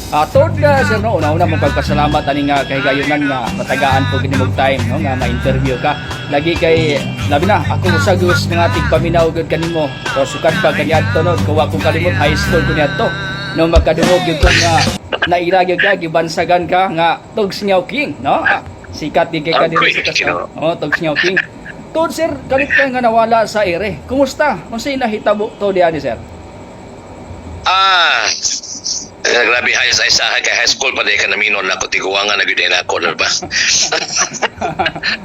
Third na, sir, no, una-una mong pagpasalamat ani nga kahigayunan nga matagaan po gini mong time, no, nga ma-interview ka. Lagi kay labi na ako sa gus nga tigpaminaw gud kanimo. So sukat pa kaniadto, no, kung akong kalimot, high school ko niadto. No, magkadungog gyud ko nga naila gyud ka, gibansagan ka nga Tugs Nyaw King, no? Sikat di kay ka diri sa Ginoo. Oh, Tugs Nyaw King. Tuod, sir, kalit ka nga nawala sa ere. Kumusta? Unsay nahitabo to diyan ni sir? Grabe high sa kay high school pa di ka naminon na ko, tiguangan na gyud na ako na ba.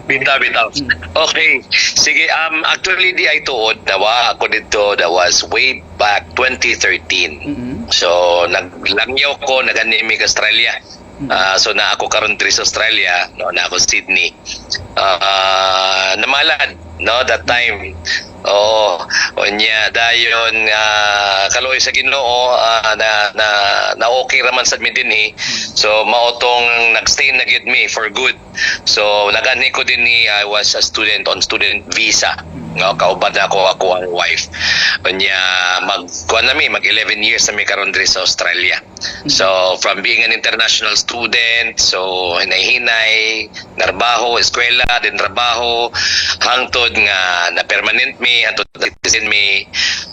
Bitaw, bitaw. Okay, sige, actually di ay tuod nawa ako dito, that was way back 2013. So naglangyaw ko, naganhi mi Australia. So na ako karon diri sa Australia, no, na ako Sydney. Namalad, no, that time. Oo, unya dayon kaluoy sa Ginoo, na na na okay raman sad mi dinhi. So mao tong nagstay na gyud mi for good. So naganhi ko dinhi, I was a student on student visa. No, kauban na ako ako ang wife. Unya mag kuan na mi, mag 11 years na mi karon diri sa Australia. So from being an international student, so hinay-hinay, narbaho, eskwela, din trabaho, hangtod nga na permanent mi, hangtod na citizen mi.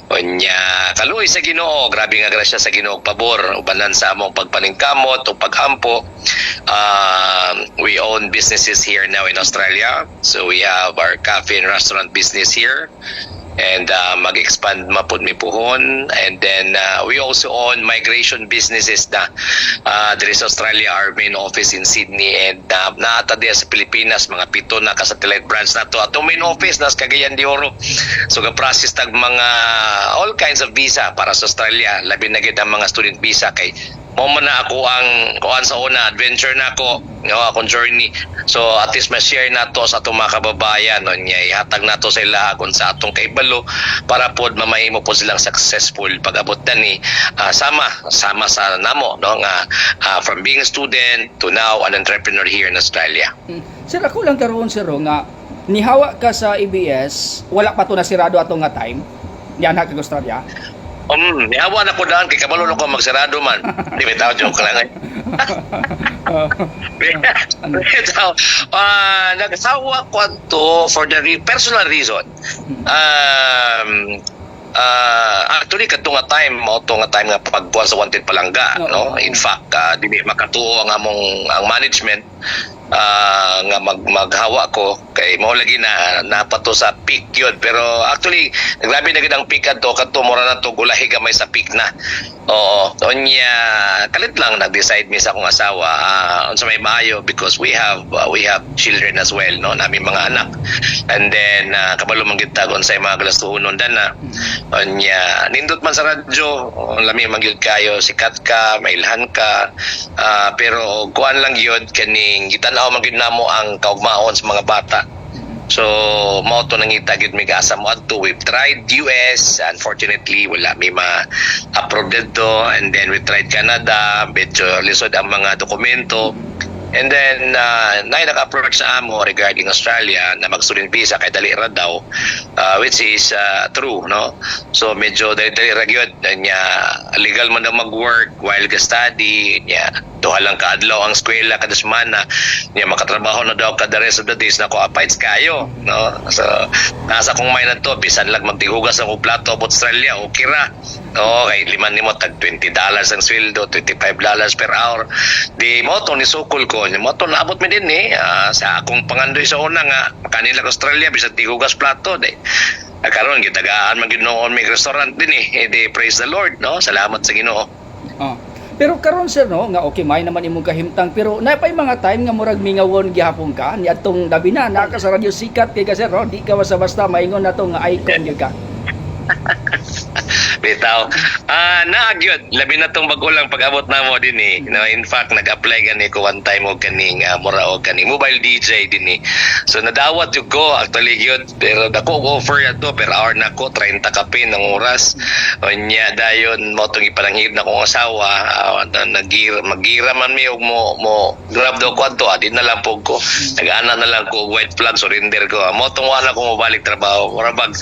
Unya kaluoy sa Ginoo, grabe nga grasya sa Ginoo, pabor ubanan sa among pagpaningkamot o paghampo. We own businesses here now in Australia. So we have our cafe and restaurant business here and mag-expand mapud mi puhon, and then we also own migration businesses na diri sa Australia, our main office in Sydney, and naata diya sa Pilipinas, mga pito na ka satellite branch nato. Atong main office nas Cagayan de Oro, so ga-process tag mga all kinds of visa para sa Australia, labi na gid ang mga student visa kay mo man na ako ang kuan sa una adventure na ako, no, akong journey. So at least ma-share nato sa atong mga kababayan, no, nya ihatag nato sa ila kung sa atong kaibalo para pod mamahimo pod silang successful pag-abot na ni sama sama sa namo, no, nga from being a student to now an entrepreneur here in Australia. Sir, ako lang karon, sir, oh, nga nihawa ka sa ABS, wala pa to na sirado ato nga time. Yan ha kag Australia. Nihawa na ko daan kay kabalo na ko magsarado man. Di ba, joke lang eh. Bitaw, nagsawa ko to for the personal reason. Actually kadto nga time mao to nga time nga pagbuhat sa Wanted Palangga, no? In fact, dili makatuo ang among ang management nga maghawa ko kay mao lagi na napato sa peak yun. Pero actually grabe na gid ang peak adto, kadto mura na to gulahi gamay sa peak na. Oo, unya kalit lang nag-decide mi sa akong asawa unsa may maayo because we have children as well, no, nami mga anak, and then kabalo man gid tag unsay mga galastuhonon dana. Unya nindot man sa radyo, oh, lami man gyud kayo, sikat ka, mailhan ka, pero kuan lang gyud kaning gitan-aw man gyud namo ang kaugmaon sa mga bata. So, mao to nangita gyud mi asa mo adto. We've tried US, unfortunately wala mi ma-approve didto, and then we tried Canada, medyo lisod ang mga dokumento. And then na naka-approach sa amo regarding Australia na mag-student visa kay dali ra daw, which is true, no? So medyo dali-dali ra gyud nya, legal man daw mag-work while ga study nya, duha lang kaadlaw ang eskwela kada semana nya, makatrabaho na daw kada rest of the days. Nako, apites kayo, no? So nasa kong mind na to, bisan lang magtihugas ang plato sa Australia, okay ra, no? Kay liman nimo tag $20 ang sweldo, $25 per hour. Di mo to nisukol ko, mo to naabot mi din eh sa akong pangandoy sa una nga makanila Australia bisan tihugas plato di. Karon gitagaan man gyud noon may restaurant din eh. Eh, di praise the Lord, no? Salamat sa Ginoo. Oh. Pero karon, sir, no, nga okay may naman imong kahimtang, pero napay mga time nga murag mingawon gihapon ka ni atong labi na naka sa radyo, sikat kay ka, sir, no, di ka basta-basta maingon nato nga icon gyud ka. Bitaw. Naa gyud, labi na tong bag-o lang pag-abot namo din eh. No, in fact, nag-apply gani ko one time og kaning mura og kaning mobile DJ din eh. So nadawat jud ko actually gyud, pero dako og offer ato per hour nako 30 kapin ang oras. Unya dayon mo tong ipalanghib na kong asawa, nagira magira man mi og mo grab daw ko adto, di na lang pug ko. Nag-ana na lang ko og white flag, surrender ko. Mo tong wala ko mobalik trabaho. Mura bag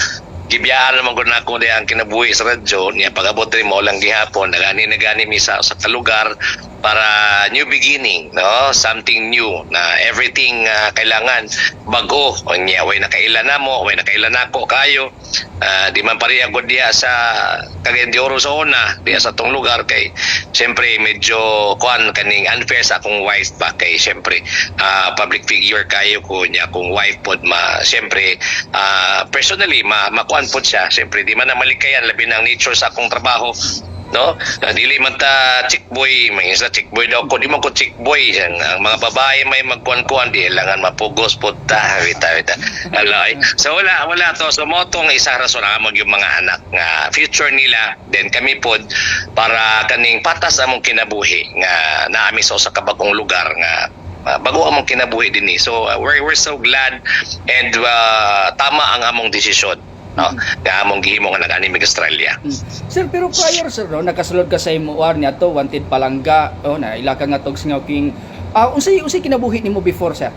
gibiyaan naman ko na ako di ang kinabuhi sa radyo niya. Pag-abot rin mo lang gihapon, nagani nagani mi sa kalugar. Para new beginning, no? Something new na everything kailangan bago. Unya way nakaila namo, way nakaila nako kayo. Di man pareha gud diha sa Cagayan de Oro sa una, diha sa tong lugar kay siyempre medyo kuan, kaning unfair sa akong wife ba, kay siyempre public figure kayo ko niya, akong wife pod ma siyempre personally ma makuan pod siya. Siyempre di man na malikayan, labi ng nature sa akong trabaho, no? Na dili man ta chick boy, may isa chick boy daw ko, di man ko chick boy. Ang mga babae may magkuan-kuan, di langan mapugos pod ta, wita wita. Ala, ay. So wala wala to. So mao tong isa rason ang among yung mga anak nga future nila, then kami pod para kaning patas among kinabuhi nga naami sa usa ka bagong lugar nga bago among kinabuhi dinhi. So we're so glad and tama ang among desisyon, no? Nga among gihimo nga nag-ani mig Australia. Sir, pero prior, sir, no, nakasulod ka sa MOR niya to, Wanted Palangga, oh, na ila ka nga tog Singaw King. Unsay unsay kinabuhi nimo before, sir?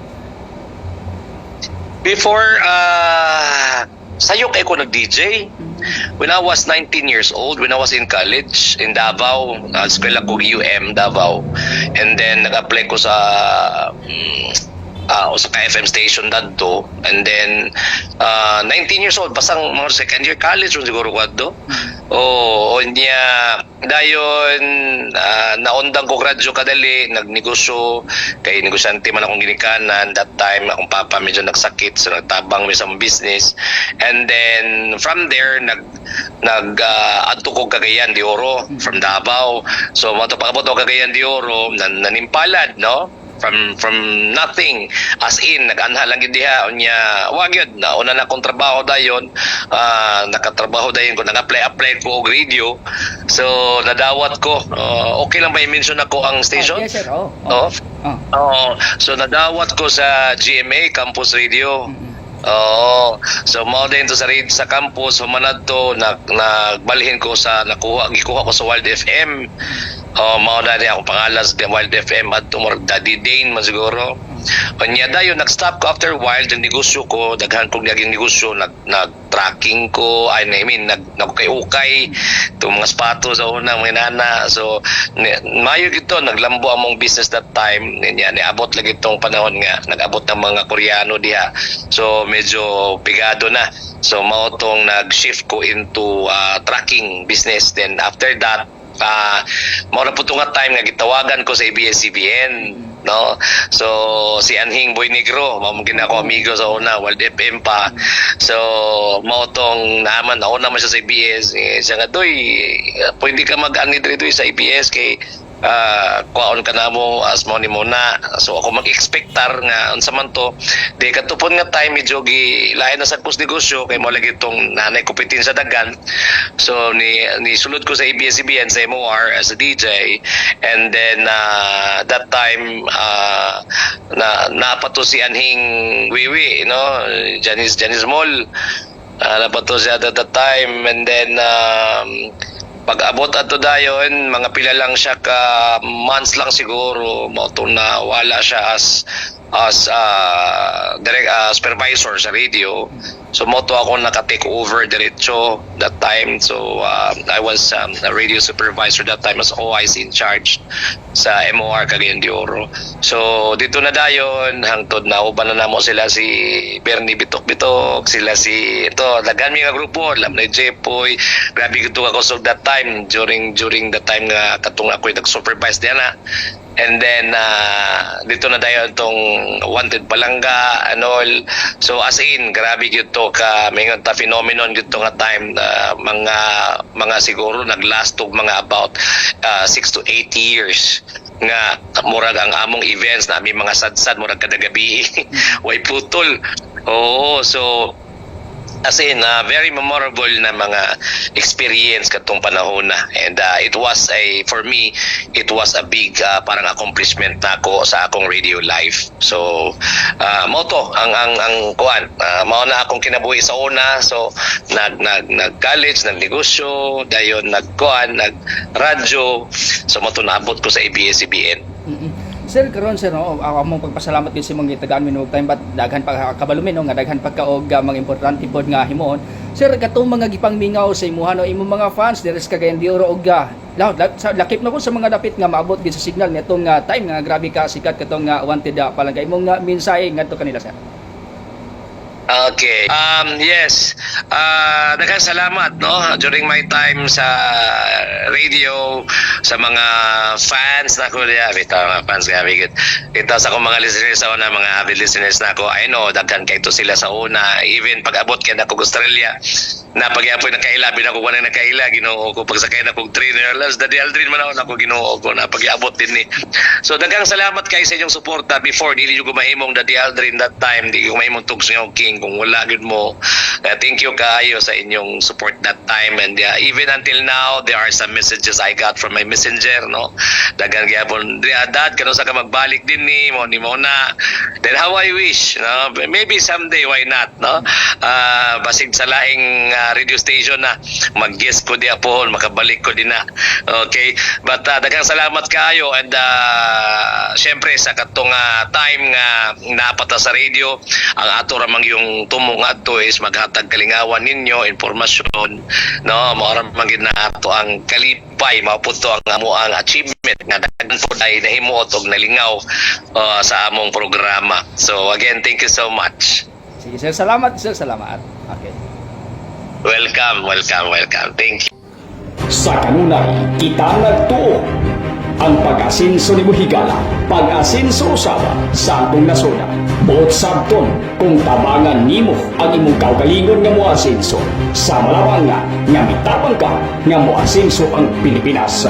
Before, sayo kay ko nag-DJ. When I was 19 years old, when I was in college in Davao, eskwela ko UM Davao. And then nag-apply ko sa ka FM station dadto. And then 19 years old, pasang mga second year college ron siguro ko adto. Oh, niya dayon naundang ko gradyo kadali, nagnegosyo kay negosyante man akong ginikanan that time. Akong papa medyo nagsakit, so nagtabang mi sa business. And then from there nag nag adto ko Cagayan de Oro from Davao. So mao to, pag-abot ko Cagayan de Oro, nanimpalad, no, from nothing, as in nag-anha lang gyud diha. Unya wa gyud nauna na akong trabaho dayon, nakatrabaho dayon ko, nag-apply apply ko og radio, so nadawat ko. Okay lang ba i-mention ako ang station? Oh, yes, sir. Oh. Oh. Oh. Oo. So nadawat ko sa GMA Campus Radio. Oo. So mao din to sa raid sa campus, humanad to nagbalhin ko sa nakuha gikuha ko sa Wild FM. Oh, mao na din akong pangalan sa Wild FM adto, murag Daddy Dane man siguro. Unya dayon nag-stop ko after while ang negosyo ko, daghan kong naging negosyo, nag trucking ko, I mean nag nagukay-ukay itong mga spato sa una, mga nana. So mayo gito naglambo among business that time niya, niabot lagi itong panahon nga nag-abot ng mga Koreano diha. So medyo pigado na. So mao tong nag-shift ko into trucking business. Then after that, mao na po nga time nga gitawagan ko sa ABS-CBN, no? So si Anhing Boy Negro mao man gina ako amigo sa una, Wild FM pa. So mao tong naman nauna man siya sa ABS, eh, siya nga, "Doy, pwede ka mag-ani diri, doy, sa ABS kay kuhaon ka na mo as mo ni muna." So ako mag-expectar nga unsa man to. Di katupon nga time medyo gi lain na sa kus negosyo kay mo lagi tong nanay kupitin sa dagan. So ni sulod ko sa ABS-CBN sa MOR as a DJ and then that time na napato si Anhing Wiwi, no, Janice Janice Mall. Napato siya at that time and then pag abot ato dayon, mga pila lang siya ka months lang siguro, mao to na wala siya as direct supervisor sa radio. So mao to ako naka-take over diretso that time. So I was a radio supervisor that time as OIC in charge sa MOR Cagayan de Oro. So dito na dayon hangtod na uban na namo sila si Bernie Bitok Bitok, sila si ito, daghan mi nga grupo, alam na Jepoy. Grabe gito ako so that time, during the time nga katong ako'y nag-supervise diyan na. And then dito na dayon tong Wanted Palangga and all. So as in grabe gyud to ka mingon ta phenomenon gyud to nga time na mga siguro naglast og mga about 6 to 8 years nga murag ang among events na aming mga sadsad murag kada gabi, way putol. Oo, so as in very memorable na mga experience katong panahon na and it was a for me it was a big parang accomplishment nako sa akong radio life. So mao to ang kuan, mao na akong kinabuhi sa una. So nag nag nag college, nagnegosyo, dayon nagkuan, nag radyo. So mao to naabot ko sa ABS-CBN. Sir, karon sir, no, ako among pagpasalamat gyud sa imong gitagaan mi og time, but daghan pa kabalumin, no, nga daghan pa ka og mga importante pod nga himuon. Sir, katong mga gipangmingaw sa imuha, no, imong mga fans diri sa Cagayan de Oro og sa, lakip na ko sa mga dapit nga maabot gid sa signal nitong time nga grabe ka sikat katong Wanted Palangga. Imong mensahe ngadto kanila, sir. Okay. Yes. Daghang salamat, no, during my time sa radio, sa mga fans na ko diya, bitaw mga fans, grabe gud. Ito sa akong mga listeners sa una, mga avid listeners na ako. I know daghan kay to sila sa una. Even pag abot kay nako Australia, na pagyapoy nakaila, bin ako wala nakaila, Ginoo ko, pagsakay na kog train, alas Daddy Aldrin man ako nako, Ginoo ko, na pagyabot din ni. So daghang salamat kay sa inyong suporta before. Dili jud ko mahimong Daddy Aldrin that time, di ko mahimong Tugsngaw King kung wala gud mo. Thank you kaayo sa inyong support that time and even until now there are some messages I got from my messenger, no. Daghan gyapon, "Dad, kano sa ka magbalik din ni mo ni mo na?" Then how I wish, no, maybe someday, why not, no? Basig sa laing radio station na mag-guest ko diya po, makabalik ko din na. Okay, but daghang salamat kaayo and syempre sa katong time nga napata sa radio, ang ato ramang yung tumong adto is maghatag kalingawan ninyo, impormasyon, no. Mao ra man gid na ato ang kalipay, mao pud to ang amo ang achievement nga daghan pud ay nahimuot og nalingaw sa among programa. So again, thank you so much. Sige sir, salamat sir, salamat. Okay. Welcome, welcome, welcome. Thank you. Sa kanunay, kita nagtuo. Ang pag-asinso ni Buhigala, pag-asinso usaba sa atong nasoda. Buot sabton kung tabangan nimo ang imong kaugalingon nga moasinso. Sa malawang nga, nga mitabang ka nga moasinso ang Pilipinas.